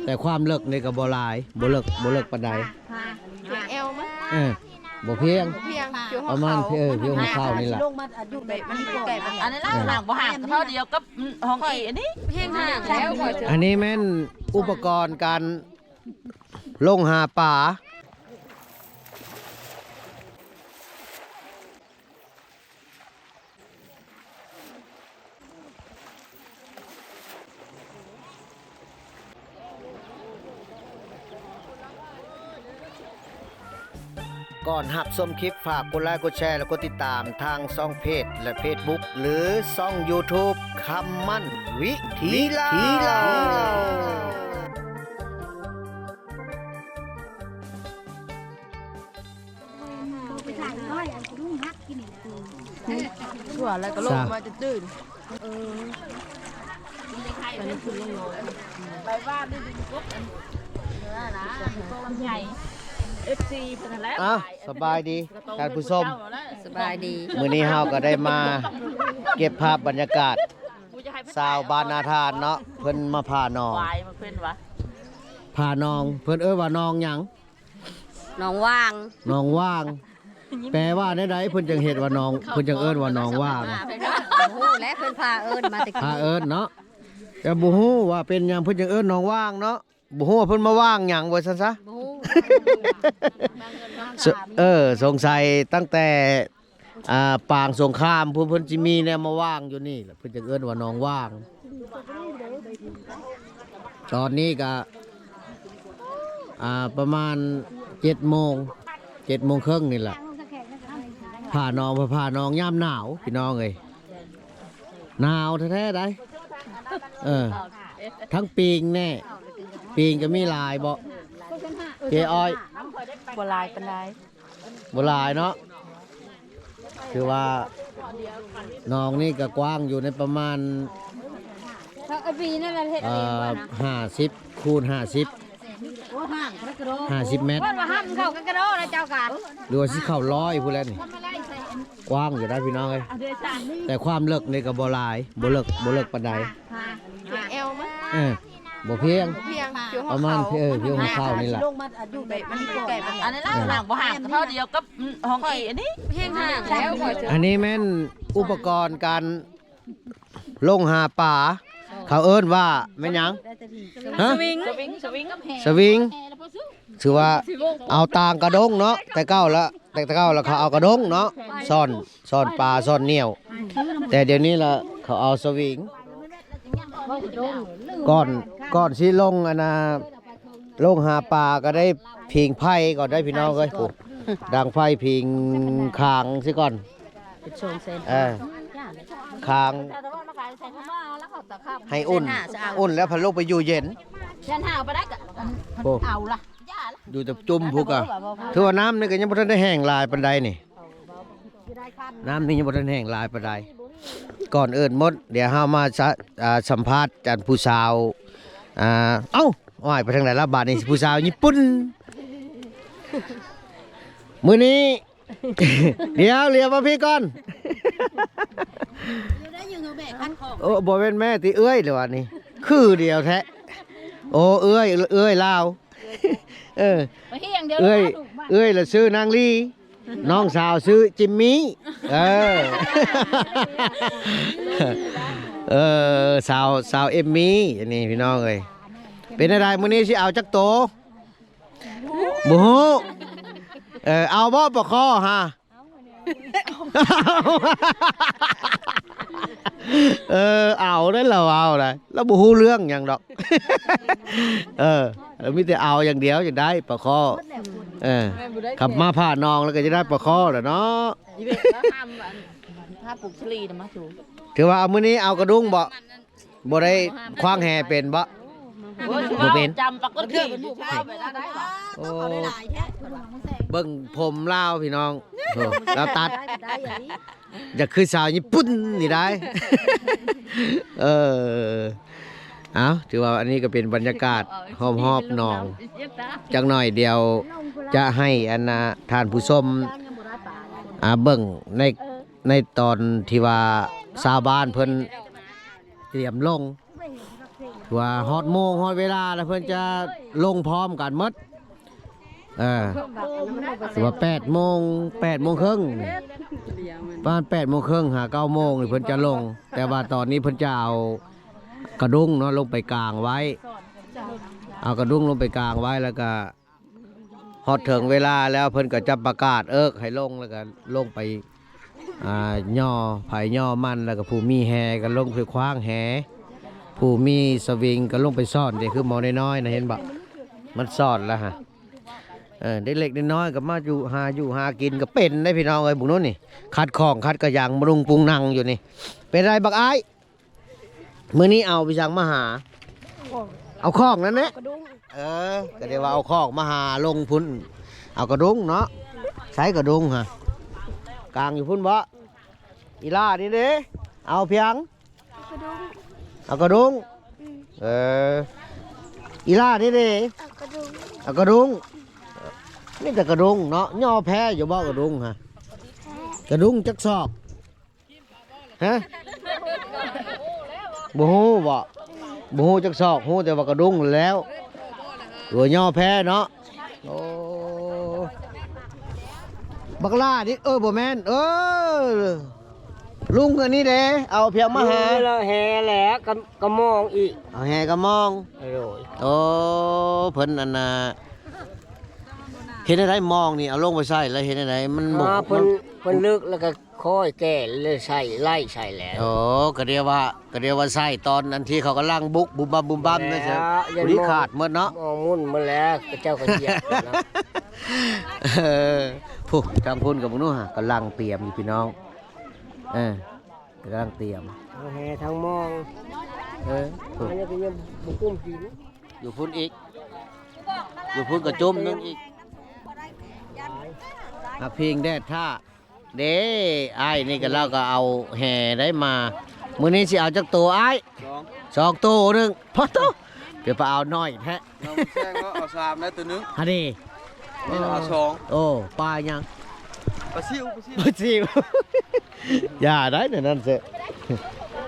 ແຕ່ຄວາມເລິກນີ້ກໍບໍ່ຫຼາຍ ບໍ່ເລິກ ບໍ່ເລິກປານໃດ ພຽງແອວມັນ ເອີ ບໍ່ພຽງ ພຽງ ປະມານ ເອີ ພຽງຫົວເຂົ່ານີ້ລະ ມັນໃກ້ໆ ອັນນັ້ນລະ ອືມ ຫາກບໍ່ຫ່າງເທົ່າດຽວກັບຫ້ອງອີ່ອັນນີ້ ພຽງຫ່າງແລ້ວ ອັນນີ້ແມ່ນອຸປະກອນການ ລົງຫາປາ. ກ່ອນຮັບຊົມຄລິບ ຝາກກົດໄລກົດແຊ ແລະ ກົດຕິດຕາມທາງຊ່ອງເພຈ ແລະ ເຟສບຸກ ຫຼື ຊ່ອງຢູທູບ ຄຳໝັ້ນວິຖີລາວ. ຊົ່ວແລ້ວກໍລົງມາຕື່ນໆ ເອີ ອັນນີ້ຄືລົງນອນ ໄປວ່າໄດ້ດິນກົບອັນນັ້ນນະ ລຳໄຍ ເອັຟຊີ ເພິ່ນຫັ້ນແຫຼະ ອ້າວ ສະບາຍດີທ່ານຜູ້ຊົມ ສະບາຍດີ ມື້ນີ້ເຮົາກໍໄດ້ມາເກັບພາບບັນຍາກາດ ຊາວບ້ານນາທານເນາະ ເພິ່ນມາຜ່າໜອງ ວາຍມາເພິ່ນວ່າ ຜ່າໜອງ ເພິ່ນເອີ້ນວ່າໜອງຫຍັງ? ໜອງຫວ່າງ ໜອງຫວ່າງ ແປວ່າແນວໃດ? ເພິ່ນຈັ່ງເຮັດວ່າໜອງ ເພິ່ນຈັ່ງເອີ້ນວ່າໜອງຫວ່າງ ບໍ່ຮູ້ແຫຼະ ເພິ່ນພາເອີ້ນມາແຕ່ກີ້ ພາເອີ້ນເນາະ ແຕ່ບໍ່ຮູ້ວ່າເປັນຫຍັງເພິ່ນຈັ່ງເອີ້ນໜອງຫວ່າງເນາະ ບໍ່ຮູ້ວ່າເພິ່ນມາຫວ່າງຫຍັງວ່າຊັ້ນຊະ ບໍ່ຮູ້ ເອີ ສົງໄສຕັ້ງແຕ່ ອ່າ ປາງສົງຄາມພຸ້ນ ເພິ່ນຊິມີແນວມາຫວ່າງຢູ່ນີ້ລະ ເພິ່ນຈຶ່ງເອີ້ນວ່າໜອງຫວ່າງ ຕອນນີ້ກະ ອ່າ ປະມານເຈັດໂມງ ເຈັດໂມງເຄິ່ງນີ້ລະ ຜ່າໜອງ ຜ່າໜອງຍາມໜາວ ພີ່ນ້ອງເອີຍ ໜາວແທ້ໆໃດ໋ ເອີ ທັງປີງແນ່ ປີງກໍມີຫຼາຍບໍ່ ເຈ້ອ້ອຍ? ບໍ່ຫຼາຍປານໃດ. ບໍ່ຫຼາຍເນາະ ຖືວ່າໜອງນີ້ກໍກວ້າງຢູ່ໃນປະມານ ເອີ ເອີ ປີນັ້ນລະເຮັດ ເອີ ຫ້າສິບຄູນຫ້າສິບ ໂອ້ ຫ່າງກະໂດ ຫ້າສິບແມັດ ເພິ່ນວ່າຫ້າມເຂົ້າກັນກະໂດລະເຈົ້າກະ ຫຼືວ່າຊິເຂົ້າຮ້ອຍພຸ້ນແຫຼະນີ້ ກວ້າງຢູ່ໄດ໋ພີ່ນ້ອງເອີຍ ແຕ່ຄວາມເລິກນີ້ກໍບໍ່ຫຼາຍ ບໍ່ເລິກ ບໍ່ເລິກປານໃດ ພຽງແອວມັນ ເອີ ບໍ່ພຽງ ພຽງ ປະມານ ພຽງຫົວເຂົ່ານີ້ລະ ມັນໃກ້ໆ ອັນນັ້ນລະ ເອີ ຫາກບໍ່ຫ່າງເທົ່າດຽວກັບຫ້ອງອີ່ອັນນີ້ ພຽງຫ່າງແລ້ວ ອັນນີ້ແມ່ນອຸປະກອນການລົງຫາປາ ເຂົາເອີ້ນວ່າແມ່ນຫຍັງ? ຮະ? ສະວິງ ສະວິງ ສະວິງ ຖືວ່າເອົາຕ່າງກະດົງເນາະ ແຕ່ເກົ່າລະ ແຕ່ເກົ່າລະເຂົາເອົາກະດົງເນາະ ຊ້ອນ ຊ້ອນປາຊ້ອນໜ້ຽວ ແຕ່ດຽວນີ້ລະເຂົາເອົາສະວິງ ກ່ອນ ກ່ອນຊິລົງອັນນ່າ ລົງຫາປາກໍໄດ້ຜິງໄຟກ່ອນໄດ໋ພີ່ນ້ອງເອີຍ ດັງໄຟຜິງຄາງຊິກ່ອນ ເອີ ຄາງ ໃຫ້ອຸ່ນ ອຸ່ນແລ້ວພັດລົງໄປຢູ່ເຢັນ ເອົາລະ ຢູ່ແຕ່ຈຸ່ມພຸ້ນກະ ຖືວ່ານ້ຳນີ້ກໍຍັງບໍ່ທັນໄດ້ແຫ້ງຫຼາຍປານໃດນີ້ ນ້ຳນີ້ຍັງບໍ່ທັນແຫ້ງຫຼາຍປານໃດ ກ່ອນອື່ນໝົດ ດຽວເຮົາມາສະ ອ່າ ສຳພາດອັນຜູ້ສາວ ອ່າ ເອົ້າ ໂອ້ຍ ໄປທາງໃດລະບາດນີ້ ຜູ້ສາວຍີ່ປຸ່ນ ມື້ນີ້ ດຽວ ຫຼຽວມາພີ້ກ່ອນ ໂອ້ ບໍ່ແມ່ນແມ່ຕິ ເອື້ອຍ ຫຼືວ່ານີ້ ຄືດຽວແທ້ ໂອ້ ເອື້ອຍ ເອື້ອຍລາວ ເອີ ເອື້ອຍ ເອື້ອຍລະຊື່ນາງລີ ນ້ອງສາວຊື່ຈິມມີ ເອີ ເອີ ສາວ ສາວເອັມມີ ອັນນີ້ພີ່ນ້ອງເອີຍ ເປັນຈັ່ງໃດມື້ນີ້ຊິເອົາຈັກໂຕ? ບໍ່ຮູ້ ເອີ ເອົາບໍ່ປາຄໍ່ຫາ? ເອີ ເອົາໄດ໋ ລາວເອົາໄດ໋ ລາວບໍ່ຮູ້ເລື່ອງຫຍັງດອກ ເອີ ມີແຕ່ເອົາຢ່າງດຽວ ຢາກໄດ້ປາຄໍ່ ເອີ ຂັບມາຜ່າໜອງແລ້ວກໍຈະໄດ້ປາຄໍ່ແຫຼະເນາະ ຖືວ່າມື້ນີ້ເອົາກະດຸ້ງບໍ່? ບໍ່ໄດ້ຄວ້າງແຫເປັນບໍ່? ບໍ່ເປັນ ໂອ້ ເບິ່ງຜົມລາວພີ່ນ້ອງ ໂອ້ ລາວຕັດ ຢາກຄືສາວຍີ່ປຸ່ນນີ້ໄດ໋ ເອີ ເອົ້າ ຖືວ່າອັນນີ້ກໍເປັນບັນຍາກາດຮອບໆໜອງ ຈັກໜ້ອຍດຽວຈະໃຫ້ອັນນ່າ ທ່ານຜູ້ຊົມ ອ່າ ເບິ່ງໃນ ໃນຕອນທີ່ວ່າຊາວບ້ານເພິ່ນຕຽມລົງ ວ່າຮອດໂມງຮອດເວລາແລ້ວ ເພິ່ນຈະລົງພ້ອມກັນໝົດ. ເອີ ວ່າແປດໂມງ ແປດໂມງເຄິ່ງ ປະມານແປດໂມງເຄິ່ງຫາເກົ້າໂມງນີ້ເພິ່ນຈະລົງ. ແຕ່ວ່າຕອນນີ້ເພິ່ນຈະເອົາກະດຸງເນາະ ລົງໄປກາງໄວ້ ເອົາກະດຸງລົງໄປກາງໄວ້ ແລ້ວກະ ຮອດເຖິງເວລາແລ້ວ ເພິ່ນກໍຈະປະກາດເອິກໃຫ້ລົງ ແລ້ວກໍລົງໄປ ອ່າ ຍໍໃຜຍໍມັນ ແລ້ວກໍຜູ້ມີແຮ່ກໍລົງໄປຂວາງແຮ່ ຜູ້ມີສະວິງກໍລົງໄປຊ້ອນເດ້. ຄືໝໍນ້ອຍໆນະ ເຫັນບໍ່ ມັນຊ້ອນແລ້ວຫະ. ເອີ ເດັກເລັກນ້ອຍໆກໍມາຢູ່ ຫາຢູ່ຫາກິນກໍເປັນເດ້ພີ່ນ້ອງເອີຍ. ເບິ່ງໂນ້ນນີ້ ຂັດຂອງຂັດກະຍັງ ມາລຸງປຸງນັງຢູ່ນີ້. ເປັນໃດບັກອ້າຍ? ມື້ນີ້ເອົາໄປສັງມາຫາ? ເອົາຂອງນັ້ນແຫຼະ. ເອີ ກໍໄດ້ວ່າເອົາຂອງມາຫາລົງພຸ້ນ ເອົາກະດຸງເນາະ. ໃສກະດຸງຫະ? ກາງຢູ່ພຸ້ນບໍ? ອີຫຼ້ານີ້ເດ້ ເອົາພຽງ ເອົາກະດຸງ. ເອີ ອີຫຼ້ານີ້ເດ້ ເອົາກະດຸງ ມີແຕ່ກະດຸງເນາະ. ຍໍແພຢູ່ບໍກະດຸງຫະ? ກະດຸງຈັກສອກ? ຮະ ບໍ່ຮູ້ບໍ? ບໍ່ຮູ້ຈັກສອກ ຮູ້ແຕ່ວ່າກະດຸງແລ້ວ ຕົວຍໍແພເນາະ. ໂອ້ ບັກຫຼ້ານີ້ ເອີ ບໍ່ແມ່ນ ເອີ ລຸງອັນນີ້ເດ້ ເອົາພຽງມາຫາ ແຮ່ແຫຼະ ກະ ກະມອງອີກ ເອົາແຮ່ກະມອງ. ໂດຍ ໂອ້ ເພິ່ນອັນນ່າ ເຮັດແນວໃດມອງນີ້ ເອົາລົງໄປໃສ່ແລ້ວເຮັດແນວໃດ? ມັນບໍ່ ເພິ່ນ ເພິ່ນເລິກແລ້ວກໍ ຄ່ອຍແກ່ເລີຍໃສ່ ໄລ່ໃສ່ແລ້ວ. ໂອ້ ກະດຽວວ່າ ກະດຽວວ່າໃສ່ຕອນອັນທີ່ເຂົາກຳລັງບຸກບຸມບັມບຸມບັມນັ້ນ ແລ້ວ ພໍດີຂາດໝົດເນາະ ໝໍໝຸ່ນໝົດແລ້ວ ເຂົາເຈົ້າກໍຢຽບເນາະ. ເອີ ຜູ້ທາງພຸ້ນກໍເບິ່ງດູຫາ ກຳລັງຕຽມຢູ່ພີ່ນ້ອງ. ເອີ ກຳລັງຕຽມ ທັງແຮ່ທັງມອງ. ເອີ ຜູ້ ອັນນີ້ກໍຍັງບໍ່ກຸ້ມກິນ ຢູ່ພຸ້ນອີກ ຢູ່ພຸ້ນກໍຈຸ້ມໜຶ່ງອີກ. ອາ ພິງແດດຖ້າ ເດ້ ອ້າຍນີ້ກໍລາວກໍເອົາແຮ່ໄດ້ມາ. ມື້ນີ້ຊິເອົາຈັກໂຕອ້າຍ? ສອງ ສອງໂຕໜຶ່ງ. ພໍໂຕ ເປັນປາເອົາໜ້ອຍແທ້. ນ້ອງແຊງເນາະ ເອົາສາມໄດ້ໂຕໜຶ່ງ. ຫັ້ນເດ້ ນີ້ເອົາສອງ. ໂອ້ ປາຫຍັງ? ປາຊິວ ປາຊິວ ປາຊິວ. ຢ່າໄດ້ແນວນັ້ນເສຍ.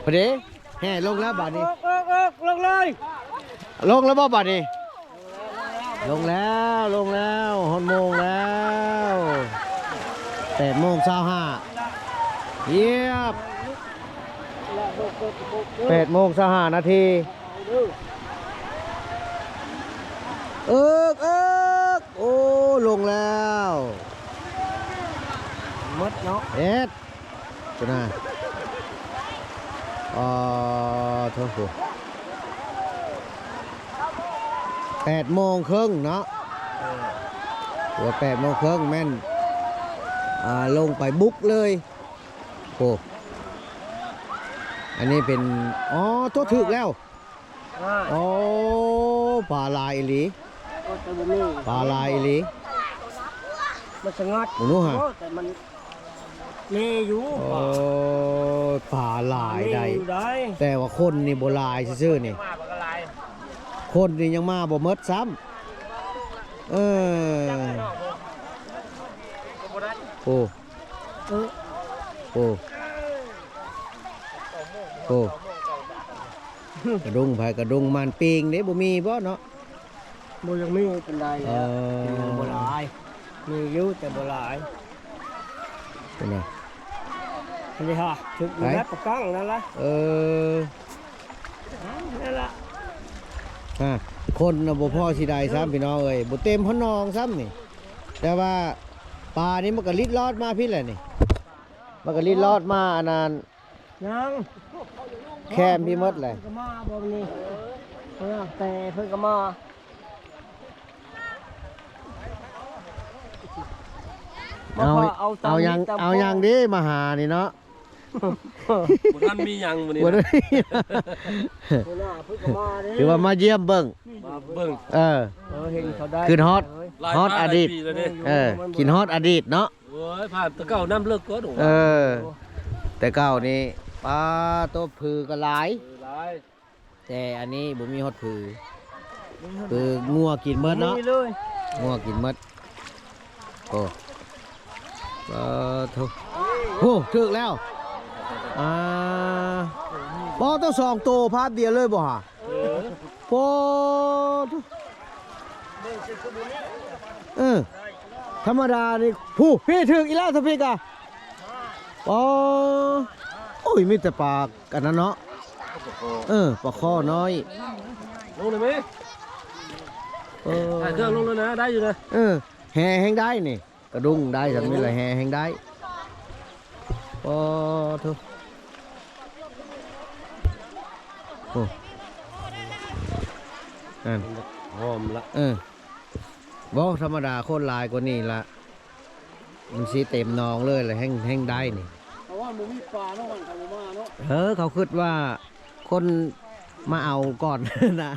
ພໍດີ ແຫ່ລົງແລ້ວບາດນີ້ ອອກ ອອກ ອອກ ລົງເລີຍ. ລົງແລ້ວບໍ່ບາດນີ້? ລົງແລ້ວ ລົງແລ້ວ ຮອດໂມງແລ້ວ ແປດໂມງຊາວຫ້າ ຢຽບ ແປດໂມງຊາວຫ້ານາທີ. ເອິກ ເອິກ ໂອ້ ລົງແລ້ວ ໝົດເນາະ ເຮັດ ພຸ້ນນະ ອໍ ໂທ້ ແປດໂມງເຄິ່ງເນາະ ເອີ ແປດໂມງເຄິ່ງແມ່ນ ອ່າ ລົງໄປບຸກເລີຍ. ໂອ້ ອັນນີ້ເປັນ ອໍ ໂຕຖືກແລ້ວ. ໂອ້ ປາຫຼາຍອີ່ຫຼີ ປາຫຼາຍອີ່ຫຼີ. ມັນສະຫງັດ ເບິ່ງດູຫາ ໂອ້ ແຕ່ມັນເລຢູ່. ໂອ້ ປາຫຼາຍໄດ໋ ແຕ່ວ່າຄົນນີ້ບໍ່ຫຼາຍຊື່ໆນີ້ ຄົນນີ້ຍັງມາບໍ່ໝົດຊ້ຳ. ເອີ ໂອ້ ເອີ ໂອ້ ໂອ້ ກະດົງໃຜກະດົງ ມານປີງເດ້ ບໍ່ມີບໍ່ເນາະ? ບໍ່ຍັງມີປານໃດແຫຼະ ເອີ ບໍ່ຫຼາຍ ມີຢູ່ແຕ່ບໍ່ຫຼາຍ. ເປັນຫຍັງ? ອັນນີ້ຫາ ຖືກຢູ່ແລ້ວປະກັງນັ້ນລະ. ເອີ ນັ້ນລະ ຮະ ຄົນນະບໍ່ພໍຊິໄດ້ຊ້ຳ ພີ່ນ້ອງເອີຍ ບໍ່ເຕັມຮອດໜອງຊ້ຳນີ້. ແຕ່ວ່າປານີ້ມັນກະລິດລອດມາພີ້ແຫຼະນີ້ ມັນກະລິດລອດມາອັນນັ້ນ ຍັງ ແຄມພີ້ໝົດແຫຼະ ເພິ່ນກະມາບໍ່ນີ້ ເອີ ແຕ່ເພິ່ນກະມາ. ເອົາ ເອົາຫຍັງ ເອົາຫຍັງເດ້ມາຫານີ້ເນາະ. ບໍ່ທັນມີຫຍັງມື້ນີ້ ບໍ່ໄດ້ ຫົວໜ້າເພິ່ນກະມາເດ້ ຖືວ່າມາຢ້ຽມເບິ່ງ ມາເບິ່ງ ເອີ ເອີ ເຫັນເຂົາໄດ້ ຄິດຮອດ ຫຼາຍ ຮອດອະດີດ ຫຼາຍປີແລ້ວເດ້ ເອີ ຄິດຮອດອະດີດເນາະ. ໂອ້ຍ ຜ່ານແຕ່ເກົ່ານ້ຳເລິກກໍ ເອີ ແຕ່ເກົ່ານີ້ ປາໂຕ ຜືກໍຫຼາຍ ເອີ ຫຼາຍ ແຕ່ອັນນີ້ບໍ່ມີຮອດຜື ຄືງົວກິນໝົດເນາະ ງົວກິນໝົດ. ໂອ້ ເອີ ໂທ້ ໂອ້ ຖືກແລ້ວ ອ່າ ປາໂຕ ສອງໂຕພາບດຽວເລີຍບໍ່ຫະ? ເອີ ປາດ ເອີ ທຳມະດານີ້ ຜູ້ ພີ້ ຖືກອີກແລ້ວ ທາງພີ້ກະ ປາດ ໂອ້ຍ ມີແຕ່ປາອັນນັ້ນເນາະ ເອີ ປາຄໍນ້ອຍ ລົງໄດ້ໄໝ ເອີ ຖ່າຍເຄື່ອງລົງແລ້ວນະ ໄດ້ຢູ່ນະ ເອີ ແຫ່ແຮ່ງໄດ້ນີ້ ກະດຸ້ງໄດ້ ສ່ຳນີ້ລະແຫ່ແຮ່ງໄດ້ ປາໂທ້ ໂອ້ ນັ້ນ ຫອມລະ ເອີ ບໍ່ ທຳມະດາຄົນຫຼາຍກວ່ານີ້ລະ ມັນຊິເຕັມໜອງເລີຍລະ ແຮ່ງ ແຮ່ງໄດ້ນີ້ ເພາະວ່າມັນມີປາເນາະ ເຂົາບໍ່ມາເນາະ ເອີ ເຂົາຄິດວ່າຄົນມາເອົາກ່ອນນະ.